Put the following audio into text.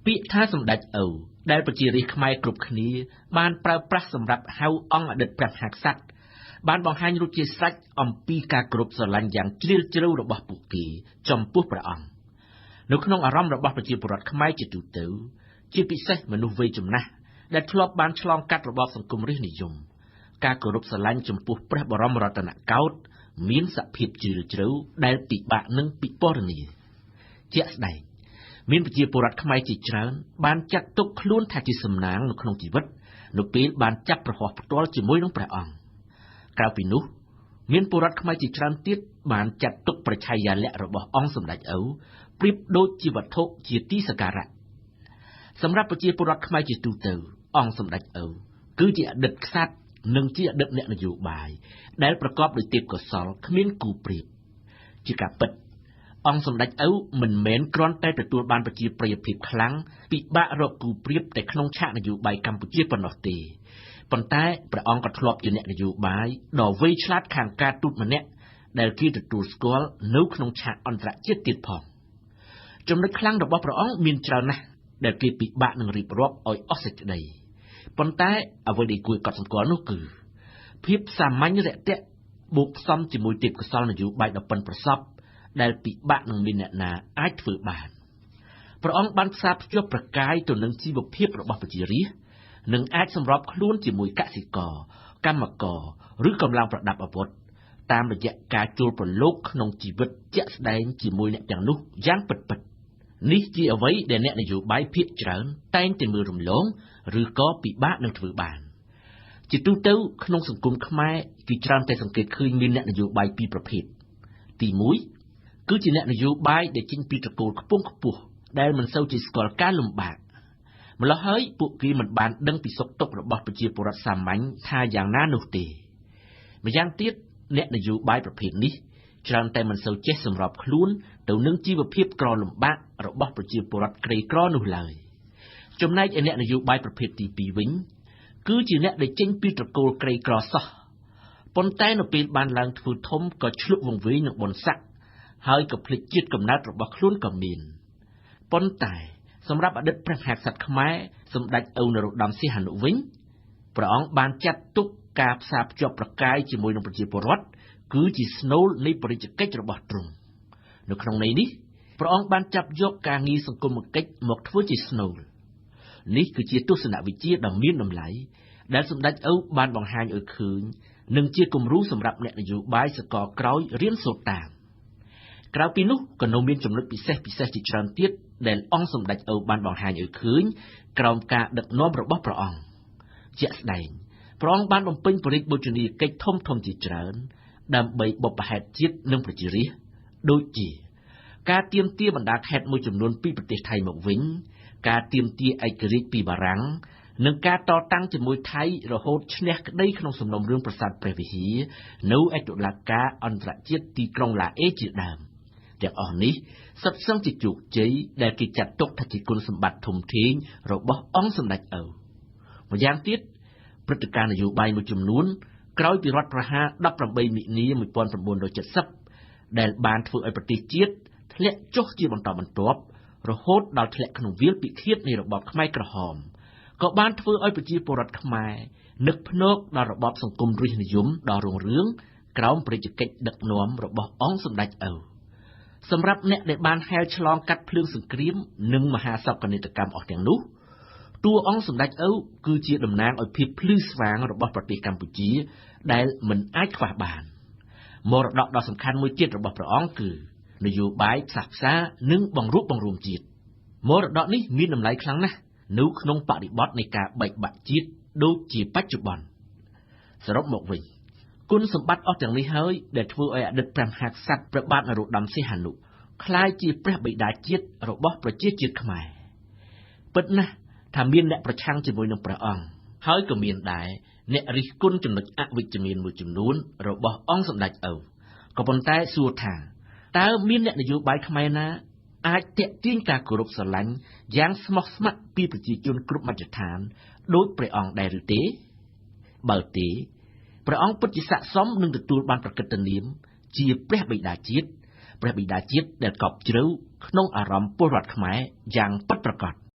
ពាក្យថាសម្ដេចឪដែលប្រជារាស្ត្រខ្មែរគ្រប់គ្នាបានប្រើប្រាស់សម្រាប់ហៅអង្គអតីតព្រះមហាក្សត្របានបង្ហាញរួចជាស្រេចអំពីការគោរពស្រឡាញ់យ៉ាងជ្រាលជ្រៅរបស់ពួកគេចំពោះព្រះអង្គនៅក្នុងអារម្មណ៍របស់ប្រជាពលរដ្ឋខ្មែរជាទូទៅជាពិសេសមនុស្សវ័យចំណាស់ដែលធ្លាប់បានឆ្លងកាត់របបសង្គមរាស្ត្រនិយមការគោរពស្រឡាញ់ចំពោះព្រះបរមរតនកោដ្ឋមានសភាពជ្រាលជ្រៅដែលពិបាកនឹងពិពណ៌នាជាក់ស្ដែងមានប្រជាពលរដ្ឋខ្មែរជាច្រើនបានចាត់ទុកខ្លួនថាជាសំណាងនៅក្នុងជីវិតនៅពេលបានចាប់ប្រហោះផ្ទាល់ជាមួយនឹងព្រះអង្គក្រៅពីនោះមានពលរដ្ឋខ្មែរជាច្រើនទៀតបានចាត់ទុកប្រឆាយាល័ក្ខណ៍របស់អង្គសម្ដេចឪប្រៀបដូចជាវត្ថុជាទីសក្ការៈសម្រាប់ប្រជាពលរដ្ឋខ្មែរជាទូទៅអង្គសម្ដេចឪគឺជាអតីតក្សត្រនិងជាអតីតអ្នកនយោបាយដែលប្រកបដោយទេពកោសល្យគ្មានគូប្រៀបជាការពិតអង្គសម្ដេចឪមិនមែនគ្រាន់តែទទួលបានប្រជាប្រិយភាពខ្លាំងពិបាករកគូប្រៀបតែក្នុងឆាកនយោបាយកម្ពុជាប៉ុណ្ណោះទេប៉ុន្តែព្រះអង្គក៏ធ្លាប់ជាអ្នកនយោបាយដ៏វៃឆ្លាតខាងការទូតម្នាក់ដែលគេទទួលស្គាល់នៅក្នុងឆាកអន្តរជាតិទៀតផងចំណុចខ្លាំងរបស់ព្រះអង្គមានច្រើនណាស់ដែលគេពិបាកនឹងរៀបរាប់ឲ្យអស់សេចក្តីប៉ុន្តែអ្វីដែលគួរឲ្យកត់សម្គាល់នោះគឺភាពសាមញ្ញរាក់ទាក់បូកផ្សំជាមួយទេពកោសល្យនយោបាយដ៏ប៉ិនប្រសប់ដែលពិបាកនឹងមានអ្នកណាអាចធ្វើបានព្រះអង្គបានផ្សារភ្ជាប់ប្រកាយទៅនឹងជីវភាពរបស់ប្រជារាស្ត្រនិងអាចសម្របខ្លួនជាមួយកសិករកម្មករឬកម្លាំងប្រដាប់អាវុធតាមរយៈការជួលប្រឡូកក្នុងជីវិតជាក់ស្ដែងជាមួយអ្នកទាំងនោះយ៉ាងពិតៗនេះជាអ្វីដែលអ្នកនយោបាយភាគច្រើនតែងតែមើលរំលងឬក៏ពិបាកនឹងធ្វើបានជាទូទៅក្នុងសង្គមខ្មែរគេច្រើនតែសង្កេតឃើញមានអ្នកនយោបាយពីរប្រភេទទី1គឺជាអ្នកនយោបាយដែលចេញពីត្រកូលខ្ពង់ខ្ពស់ដែលមិនសូវជាស្គាល់ការលំបាកម្ល៉េះហើយពួកគេមិនបានដឹងពីសុខទុក្ខរបស់ប្រជាពលរដ្ឋសាមញ្ញថាយ៉ាងណានោះទេម្យ៉ាងទៀតអ្នកនយោបាយប្រភេទនេះច្រើនតែមិនសូវចេះសម្របខ្លួនទៅនឹងជីវភាពក្រលំបាករបស់ប្រជាពលរដ្ឋក្រីក្រនោះឡើយចំណែកឯអ្នកនយោបាយប្រភេទទី2វិញគឺជាអ្នកដែលចេញពីត្រកូលក្រីក្រសោះប៉ុន្តែនៅពេលបានឡើងធ្វើធំក៏ឆ្លក់វង្វេងនឹងបុណ្យស័ក្តិហើយក៏ភ្លេចជាតិកំណើតរបស់ខ្លួនក៏មានប៉ុន្តែសម្រាប់អតីតព្រះមហាក្សត្រខ្មែរសម្ដេចឪនរោត្តមសីហនុវិញព្រះអង្គបានចាត់ទុកការផ្សារភ្ជាប់ប្រកាយជាមួយនឹងប្រជាពលរដ្ឋគឺជាស្នូលនៃបរិយាកិច្ចរបស់ទ្រង់នៅក្នុងន័យនេះព្រះអង្គបានចាប់យកការងារសង្គមកិច្ចមកធ្វើជាស្នូលនេះគឺជាទស្សនវិជ្ជាដ៏មានតម្លៃដែលសម្ដេចឪបានបង្ហាញឲ្យឃើញនិងជាគំរូសម្រាប់អ្នកនយោបាយសកលក្រោយរៀនសូត្រតាមក្រៅពីនោះក៏នៅមានចំណុចពិសេសជាច្រើនទៀតដែលអង្គសម្ដេចឪបានបង្ហាញឲ្យឃើញក្រោមការដឹកនាំរបស់ព្រះអង្គជាក់ស្ដែងព្រះអង្គបានបំពេញព្រះរាជបូជនីយកិច្ចធំៗជាច្រើនដើម្បីបុព្វហេតុជាតិនិងប្រជារាស្ត្រដូចជាការទាមទារបណ្ដាខេត្តមួយចំនួនពីប្រទេសថៃមកវិញការទាមទារឯករាជ្យពីបារាំងនិងការតតាំងជាមួយថៃរហូតឈ្នះក្តីក្នុងសំណុំរឿងប្រាសាទព្រះវិហារនៅឯតុលាការអន្តរជាតិទីក្រុងឡាអេជាដើមទាំងអស់នេះសុទ្ធសឹងជាជោគជ័យដែលគេចាត់ទុកថាជាគុណសម្បត្តិធំធេងរបស់អង្គសម្ដេចឪម្យ៉ាងទៀតព្រឹត្តិការណ៍នយោបាយមួយចំនួនក្រោយពីរដ្ឋប្រហារ18មិនិនា1970ដែលបានធ្វើឲ្យប្រទេសជាតិធ្លាក់ចុះជាបន្តបន្ទាប់រហូតដល់ធ្លាក់ក្នុងវាលពិឃាតនៃរបបខ្មែរក្រហមក៏បានធ្វើឲ្យប្រជាពលរដ្ឋខ្មែរនឹកភ្នោកដល់របបសង្គមរាស្ត្រនិយមដ៏រុងរឿងក្រោមព្រះរាជកិច្ចដឹកនាំរបស់អង្គសម្ដេចឪសម្រាប់អ្នកដែលបានហែលឆ្លងកាត់ភ្លើងសង្គ្រាមនិងមហាសោកនាដកម្មអស់ទាំងនោះតួអង្គសម្ដេចឪគឺជាតំណាងឲ្យភាពភ្លឺស្វាងរបស់ប្រទេសកម្ពុជាដែលមិនអាចខ្វះបានមរតកដ៏សំខាន់មួយទៀតរបស់ព្រះអង្គគឺនយោបាយផ្សះផ្សានិងបង្រួបបង្រួមជាតិមរតកនេះមានតម្លៃខ្លាំងណាស់នៅក្នុងបរិបទនៃការបែកបាក់ជាតិដូចជាបច្ចុប្បន្នសរុបមកវិញគុណសម្បត្តិអស់ទាំងនេះហើយដែលធ្វើឲ្យអតីតព្រះមហាក្សត្រព្រះបាទនរោត្តមសីហនុក្លាយជាព្រះបិតាជាតិរបស់ប្រជាជាតិខ្មែរពិតណាស់ថាមានអ្នកប្រឆាំងជាមួយនឹងព្រះអង្គហើយក៏មានដែរអ្នករិះគន់ចំណុចអវិជ្ជមានមួយចំនួនរបស់អង្គសម្ដេចឪក៏ប៉ុន្តែសួរថាតើមានអ្នកនយោបាយខ្មែរណាអាចទាក់ទាញការគោរពស្រឡាញ់យ៉ាងស្មោះស្ម័គ្រពីប្រជាជនគ្រប់មជ្ឈដ្ឋានដូចព្រះអង្គដែរឬទេបើទេព្រះអង្គពិតជាស័ក្តិសមនឹងទទួលបានប្រកិត្តិនាមជាព្រះបិតាជាតិព្រះបិតាជាតិដែលកប់ជ្រៅក្នុងអារម្មណ៍ពលរដ្ឋខ្មែរយ៉ាងពិតប្រាកដ។